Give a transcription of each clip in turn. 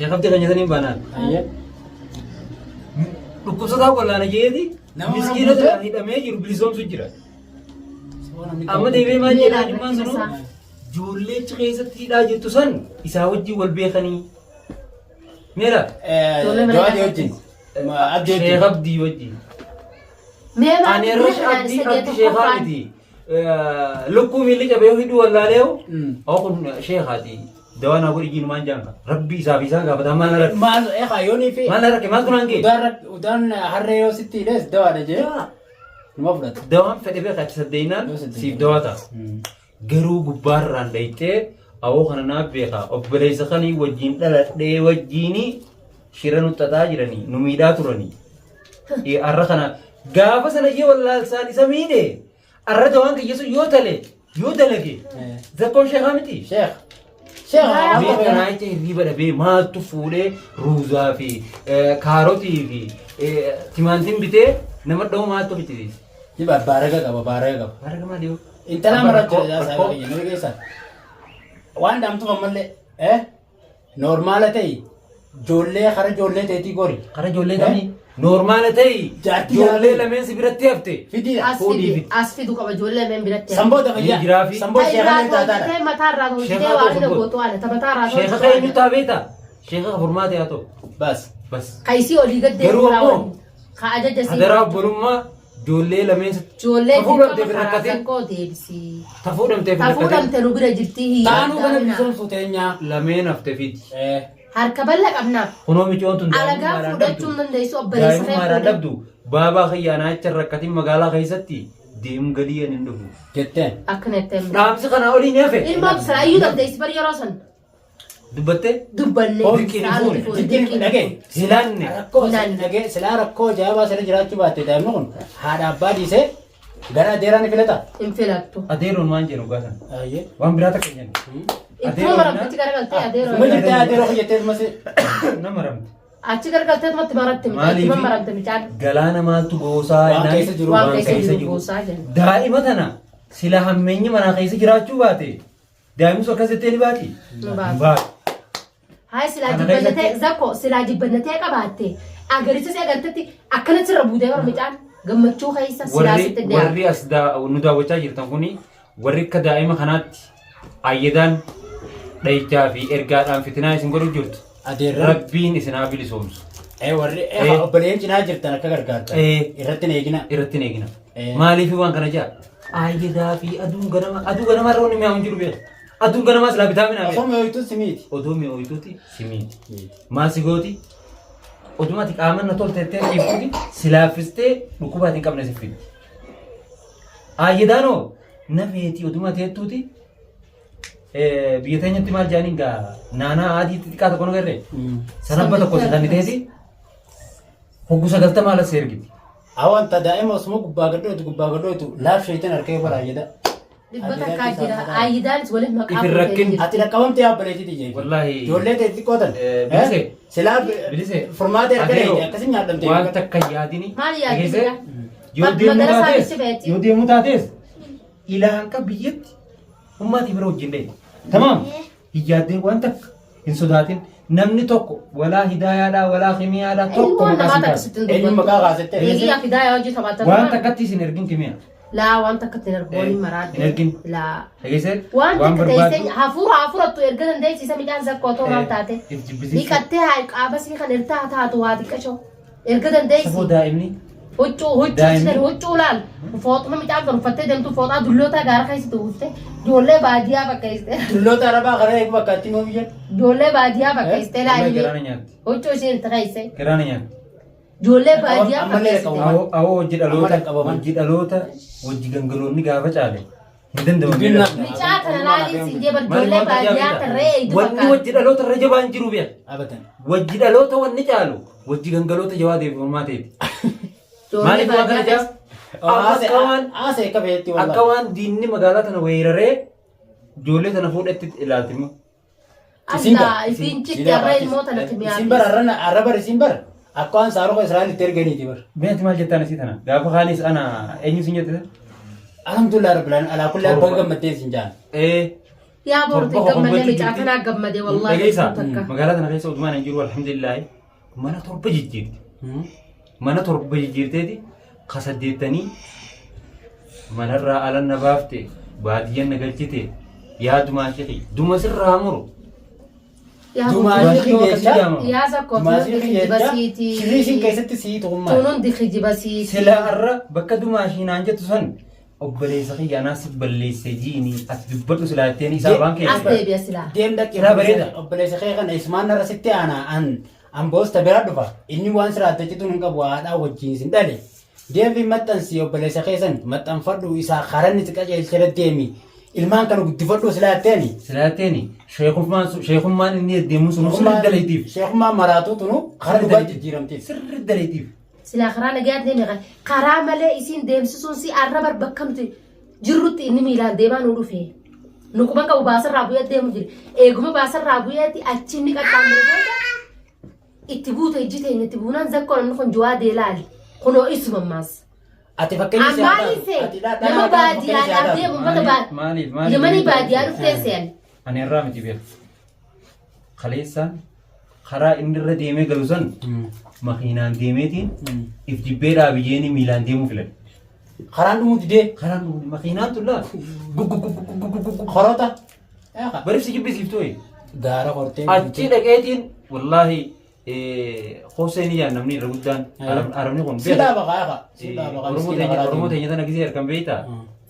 Sheekh Abdii kan jedhaniin baanaan. Ayyee. Dhukkubsataa wallaana jeeti Nama mana miskiina guutee? hidhamee jiru bilisoomsu jira. Amma deebi'ee maal jedhaa dhimmaan sunuu ijoollee achi keessatti hidhaa jirtu san isaa wajjin wal beekanii. Meera Ijoollee mana Jawaadii wajjin. Abdii Sheekh wajjin. Abdii wajjin. Mee maal Ani irra biyya kanaan Abdii isa Abdii jee sheekhaa tokkoffaan miti. Lukkuu miilli cabee hidhuu wallaaleewu. Hoo kun sheekhaati. Dawaa naa godhi jiinu maan jaanka. Rabbi isaa fi isaan gaafata maal na rakke. Maal eegaa yoonii fi Maal na rakke maaltu naan ga'e. udaan udaan harree yoo sitti hidhes dawaadha jee numa fudhata. Dawaan fedhe beeka achi saddeeynaan Yoo saddeeynaan. siif dawaa ta'a. Garuu gubbaarraan dhayxee awoo kana naaf beeka obboleessa kanii wajjin dhaladhee wajjiini shira nu xaxaa jiranii nu miidhaa turanii. Har'a kana gaafa sana iyyee wallaalsaan isa miidhe arra dawaan kiyya sun yoo tale yoo dalage zakkoon sheekaa miti. Sheekh. Sheekh. Mee kanaa jecha hirriiba dhabee maaltu fuudhee ruuzaa fi kaarotii fi timaantiin bitee nama dha'u maaltu fichisiise. Dhiba baaraga qaba baaraga qaba. Baaraga maali yoo? Intala Amma mara rakkoo- jira rakkoo- saayiba kiyya nama keessa. Waan dhaamtuuf ammallee eh noormaala ta'e ijoollee kara ijoollee ta'eetii gori. Kara ijoollee kamii? Noormaala ta'e Jaartii ijoollee jaartii. lameen si biratti hafte. Fidiidha. As Fuudhii fidu fidi. as fidu qaba ijoollee lameen biratti. Sanboota fayyaa. Ni jiraafi. Sanboota Ta irraa sheekan taataadha. tolchitee mataa irraa tolchitee Sheekaa waan inni ta'u gootu haala ta mataa irraa Sheeka tolchitee. eenyu taa beektaa? Sheeka furmaata yaa ta'u. Bas. Bas. Kaysii olii gad Garuu deemuu ammoo raawwanni. Ka ajaja sii. Hadaraa obbolummaa ijoollee lameen Ijoollee Tafuu dhabdeef dirqama karaa rakkatin. zakkoo deebisi. Tafuu dhabdeef Tafuu rakkatin. dhabde nu bira jirtii hin Taanuu kana yaaddaa'inaa. bilisoomsuu teenyaa. Lameen hafte fidi. Eh. Harka bal'a qabnaaf. Kunoo micoon tun Alagaa daa'imummaadhaan fuudhachuu hin dhabdu. dandeessu obboleessa kee Daa'imummaadhaan fuudhe. dhabdu. Baabaa kiyyaa naacha rakkatin magaalaa keessatti deemu galii ani hin dhufu. Jetteen. Akkana jettee hin Dhaamsi kanaa olii ni hafe. Ilmoo silaa iyyuu dandeessi bari yeroo san Dubbattee? dubbanne. Dirqiin hin Silaa fuune. nuti fuune, Dirqiin dirqiin dhagee. Hin laanne. Rakkoo Hin dhagee silaa rakkoo ajaa'ibaa sirra jiraachuu baatte daa'imni kun haadha abbaa dhiisee gara adeeraa ni filata. Hin filattu. Adeeroon waan jedhu gaasan. Ayyee. Waan biraa takka hin jennu. Ittuma maramtichi garagaltee adeeroo. Suma jirtee adeeroo hojjettee suma si. Nama ramte. Achi garagaltee tumatti maratti miti. Maaliif? Ittuma maramte mucaan. Galaana maaltu goosaa Waan jennaan keessa jiru. Waan keessa jiru goosaa jenna. Daa'ima tana sila hammeenyi manaa keessa jiraachuu baate daa'imni sun akkas jettee ni baati? Ni baatu. Hin baatu. Hayi silaa Kana jibbannatee keessatti- zakko silaa jibbannatee qabaatte agarsiisa agartetti akkanatti sirra buutee bara mucaan gammachuu keessa silaa Warri sitti dhiyaatu. warri as nu daawwachaa jirtan kuni warri akka daa'ima kanaatti ayyadaan dhahichaa fi ergaadhaan fitinaa isin godhu jirtu. Adeerran. Rabbiin isin haa bilisoomsu. Eh warri eh obboleeyyan cinaa jirtan akka gargaartan. Irratti hin eegina. Irratti hin eegina. Maaliif waan kana jaa? Ayyadaa fi aduun ganama aduu ganama irra wanni mi'aawu hin jiru beeku. Aduun ganamaa silaa bitaa minaa Osoo mi'ooytuu simiiti. Odoo mi'ooytuuti simiiti. Maal si gooti? Oduma ati qaama na tolte jettee dhiiftuuti si laaffistee dhukkuba ati hin qabne si fiddi. Ayyadaanoo na feetii oduma teettuuti biyya teenyatti maal jaaniin gaa naanaa adii xixiqqaa tokko nu garree sanabba tokko si kanniteeti hoggu 90 ala si ergiti. Awanta daa'ima osuma gubbaa gadhootu gubbaa gadhootu laaf sheetan harkee bara ayyada. Dhibba takkaa jira. Ayyidaanis waliin maqaa Ifin rakkin. fuutee Ati dhaqqabamtee abboleetiiti jee. Wallaahi. Ijoollee ta'e xiqqoo tan. Bilise. Silaa Bilise. furmaata erga Adeero, dheeyte akkasii nyaadhamte. Waan takka hin yaadini. Maal yaadni Dhageessee? jira? Yoo deemuu Magala taates saamichi feeti. yoo deemuu taates ilaa hanqa biyyatti ummaatii bira wajjin deemi. Tamaam. Hin yaaddeen waan takka hin sodaatin. Namni tokko walaa hidaayaadhaa walaa kimiyaadhaa tokko Ilmoon maqaa namaa sin takka kaasu. sitti hin Eenyuun dubbatu. maqaa kaasette? Eegiyyaa fidaa hojii taphatta. Waan takkatti isin ergin kimiyaa. Laa waan takka ittiin argu waliin maraadde. Hin ergin. Laa. Dhageessee? Waan takka teessee hafuura hafuurattu erga dandeessisa midhaan zakkoo otoo maal taate. If jibbisiisa. Dhiqattee haa qaabasii kan irtaa taatu waa xiqqashoo. Erga dandeessi. Saboo daa'imni Huccuu huccuu Daa'imni- sitan huccuu laal. Fooxuma midhaan kan uffattee deemtu fooxaa dullootaa gaara keessatti uwwiftee ijoollee baadiyyaa fakkeessitee. Dulloota arabaa karaa eegu bakka itti nuu biyya. Ijoollee baadiyyaa fakkeessitee wallahi laal. garaana nyaatti. Huccuu isheen itti keesse. Garaana nyaatti. Ijoollee baadiyyaa Ammallee fakkeessitee. qabu. Awoo awoo hojii dhaloota Amma dhaqqabaman. hojii dhaloota hojii gangaloonni gaafa caale hin danda'amu. Dubbiin Micaa tana laalii siin jee bar ijoollee baadiyyaa tarree eeydu Wanni fakkaata. hojii dhaloota irra jabaan jiru beeka. Abadan. Wajji dhaloota wanni caalu wajji gangaloota jawaa deebifamaa ta'eeti. Ijoollee Maaliif waan kana baadiyyaa jaa? Akka waan Haasee akka feetti akka wallahi. waan diinni magaalaa tana weeraree ijoollee tana fuudhetti ilaalti immoo. Isin Allah gaa- isiin citti isin arra ilmoo tana kimiyaa. Isin bar arrana arra bar isin bar akka waan saaruqa Israa'el itti erganiiti bar. Beekti maal jettaan isii tana? Gaafa kaanis ana eenyu sin jette? Alhamdulillah rabbil alamin alaa kulli abbaa gammaddee isin jaan. Ee. Yaa boorti Torba gammadee hoggachuu micaa jirti. kanaa gammadee wallaahi Dhageessaa takka. magaalaa tana keessa utumaan hin jiru alhamdulillaahi mana torba jijjiirti. Mana torba jijjiirteeti ka saddeettanii manarraa ala na baafte baadiyyan na galchite yaa dumaa shekhi duma sirraa muru. Yaa Dumaa boorti. shekhi jecha. Yaa zakko Dumaa shekhi kijiba jecha. siiti. Shirrii isin keessatti sii tuqummaa. Tun hundi kijiba siiti. Sila arra bakka dumaa ishii naan jettu san obboleessa kiyya anaa si balleesse jiini ati dubbadhu silaa jetteen isaa afaan As keessa. deebi'a silaa. Deem dhaqi Silaa bareeda. obboleessa kee kana ismaan narra sitti aanaa an an boosta bira dhufa inni waan siraa adda cituun hin qabu haadhaa wajjin isin dhale. Deemfi maxxansi obboleessa kee san maxxanfadhu isaa karanni si qajeelchera deemi ilmaan kana guddifadhu silaa jetteeni. Silaa jetteeni sheekummaan inni deemu sun sirri daleetiif. Sheekummaan maraatuu tunu kara dhugaa jijjiiramteef. Sirri daleetiif. Silaa karaa nagaa deeme karaa malee isiin deemsisuun si arra bar bakka nuti jirrutti inni miilaan deemaa nu dhufe. Nu quban qabu baasarraa bu'ee deemu jira. Eeguma baasarraa bu'eetti achi inni qaxxaamure booda itti buute ijji teenya itti buunaan zakkoo namni kun juwaa deelaali. Kunoo isuma ammaas. Ati fakkeenya si haa Ammaanii taatu. see Ati dhala nama haa taatu fakkeenya si haa baadiyyaadhaaf taatu. deemu uummata Maaliif maaliif maaliif Yamanii baadiyyaa dhuftee se'an. Ani irraa miti beeku. Kaleessaan karaa inni irra deemee galu san makiinaan deemeetiin if jibbee dhaabiyyeeni miilaan deemuu filadhe. Karaan dhumuu didee Karaan dhufu makiinaan tun laa gugguggugguggugguggu korota. Barif si jibbisiiftu wayi. Gaara kortee. Achi dhaqeetiin wallaahi Hoseen ijaan namni irra guddaan arabni kun Si dhaaba kaa Si dhaaba kaa Oromoo teenya Oromoo teenya tana gisee harkan beektaa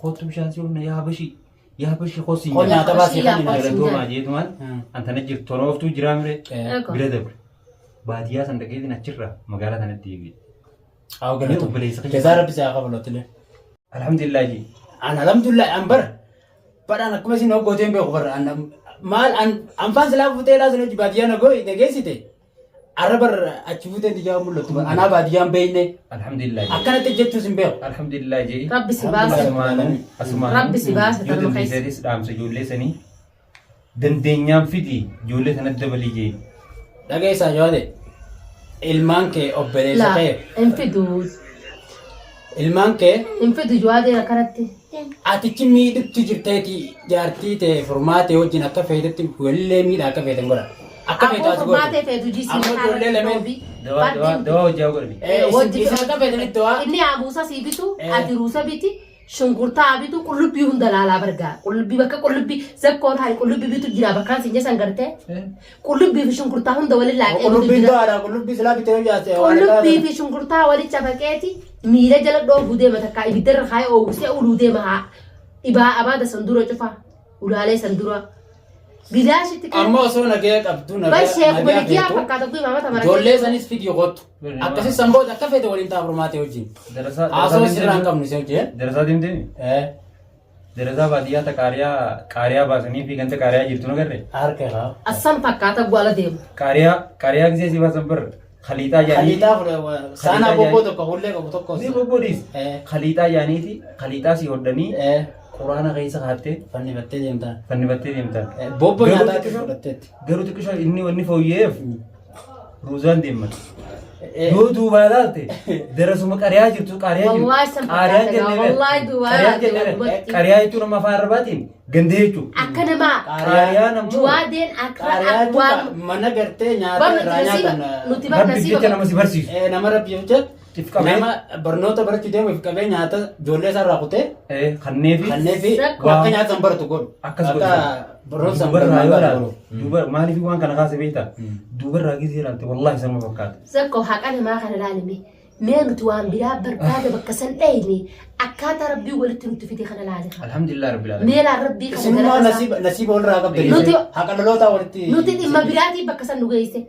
kottu bishaan si humna yaa bashii yaa bashii kosii Koo nyaata baasii kan hin galatoomaa jeetumaan antana jirtu tonooftuu jiraa mire Eeko. bira dabre baadiyyaa san dhaqeetiin achirraa magaalaa tanatti deebi'e. Haa galatu. Obboleessa kiyya. Jazaa rabbi si haa kafalu atilee. Alhamdulillah jee. An alhamdulillah an bara badhaan akkuma isin hoggooteen beeku bara an maal an anfaan silaa fuutee laa sin hojii baadiyyaa na gooyi na geessite arra bar achi fuuteen ijaa mul'attu bara anaa baadiyyaan beekne Alhamdulillah jee. akkanatti jechuus hin beeku. Alhamdulillah jee. Rabbi si baase. Asumaanuu asumaanuu Rabbi si baase yoo tanuma keessa. dandeesseetis dhaamsa ijoollee sanii dandeenyaan fidi ijoollee sanatti dabalii jee. Dhageessaa jawaade ilmaan kee obboleessa Laa kee hin fidu ilmaan kee hin fidu juwaadeen akkanatti. atichi miidhutti jirteeti jaartii ta'e furmaatee wajjin akka feetetti walillee miidha akka feeten godha. Akka feetu Akkoo as godhu. furmaatee feetu jisii Ammoo mataa ijoollee irratti lameen dhoobi. Dawaa dawaa dawaa hojjaa godhani. Isin akka feetanitti waa Inni haamuusa sii bitu Eh. ati ruusa biti shunkurtaa bitu qullubbii hunda laalaa bargaa qullubbii bakka qullubbii zakkoon hayi qullubbii bitu jira bakkaan siin jesan gartee qullubbii fi shunkurtaa hunda waliin laaqee bitu Qullubbiin jira. do'aadha. Qullubbii silaa bitee hojjaate. Qullubbii fi shunkurtaa walitti cafaqeeti miila jala dhoofuu deema takka ibiddarra kaayee oowwisee uluu deema haa dhibaa abaada san dura cufa ulaalee san dura bilaashitti kan Amma osoo nagaya qabdu bar sheekuma nagaya ligiyaa feetu. fakkaata kuyi maamata mara Ijoollee sanis fidi kottu. Akkasii san booda akka feete waliin ta'a furmaatee wajjin. Darasaa Haasoo sirraa hin qabnu isin wajjin. Darasaa deemtee darasaa baadiyyaa ta qaariyaa qaariyaa baasanii fi ganda qaariyaa jirtu nagarre. Harka haa. Assan fakkaata guala deemu. Qaariyaa qaariyaa gisee si baasan bar khaliixaa jaanii. Khaliixaa fudha. Saanaa bobboo tokko hullee qabu tokko. Ni bobboo Eh. Khaliixaa jaaniiti khaliixaa si hodhanii Eh. quraana keessa kaattee Fannifattee deemtaa. fannifattee deemtan. Bobboo Garuu nyaataa xiqqisho- fudhatteetti. Garuu xiqqisho inni wanni fooyya'eef ruuzaan deeman. Yoo duubaa ilaalte darasuma qariyaa jirtu qariyaa jirtu. Wallaahi san Qariyaa fakkaata jennee gaa, wallaahi duubaa qariyaa ilaalte jennee walumatti. qariyaa jechuun amma afaan arbaatiin gandee jechuudha. Akka namaa Qariyaan ammoo juwaadeen akka Qaariyaa waan mana gartee nyaata bar irraa nuti nasiiba nyaatan. nuti bar rabbi jecha nasiiba nama si barsiisu. Nama rabbi jecha If qabee nama barnoota barachuu deemu if qabee nyaata ijoollee isaa irraa kutee kannee fi kannee fi Zakko. akka nyaata san baratu godhu. Akkas Akka godhu. barnoota san Dubarraa yoo baratu ilaalte godhu. dubar maaliif waan kana kaase beektaa? Dubarraa gisee ilaalte wallaahi sanuma fakkaata. Zakko haqa namaa kana ilaalime mee nuti waan biraa barbaada bakka san dhayne akkaataa rabbii walitti nuti fide kana ilaali. Alhamdulillah rabbil alamin. Meelaan rabbii kana Isinummaa galata isaa. nasiiba nasiiba walirraa qabdanii. Nuti- Haqa dhalootaa walitti. Nuti dhimma biraatiin bakka san nu geesse.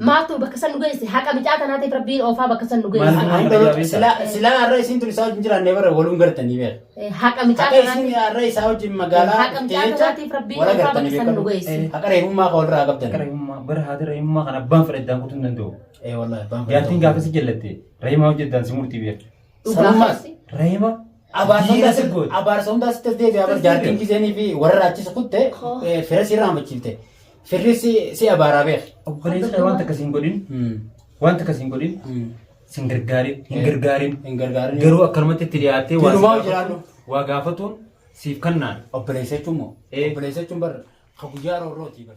Maaltu bakka san nu geesse? Haqa micaa kanaatiif rabbiin oofaa bakka san nu geesse. Maaliif An dhaloota silaa silaa har'a isin tun isaa wajjin jiraannee bara waluun gartanii beeku. Haqa micaa Haqa isin kanaatiif har'a isaa wajjin magaalaa Haqa dhuftee micaa jecha kanaatiif rabbiin wal oofaa agartanii bakka san nu beeku. geesse. Haqa reebummaa ka walirraa Akka qabdan. rahimummaa bara haati rahimummaa kana abbaan fedhe addaan kutuu hin danda'u. Eh wallahi abbaan fedhe. Jaartiin gaafa si jallatte rahimaa hojjeddaan si murtii beektu. Dhugaa Sanummaas. keessi. Rahima Abaarsa diina hundaa si goote. abaarsa hundaa sitti as deebi'a bara jaartiin giseenii fi warra achis kutte fira si irraa hambachiifte. Firri si si abaaraa beek. Obboleessa kee waan takka siin godhin waan takka siin godhin sin gargaarin hin gargaarin Hin gargaarin. garuu akkanumatti itti dhiyaattee waa si Tinumaa gaafatuun- jiraadhu. waa gaafatuun Siif kannaan. Obboleessa jechuun moo? Ee. Obboleessa jechuun bar ka guyyaa roorrooti bar.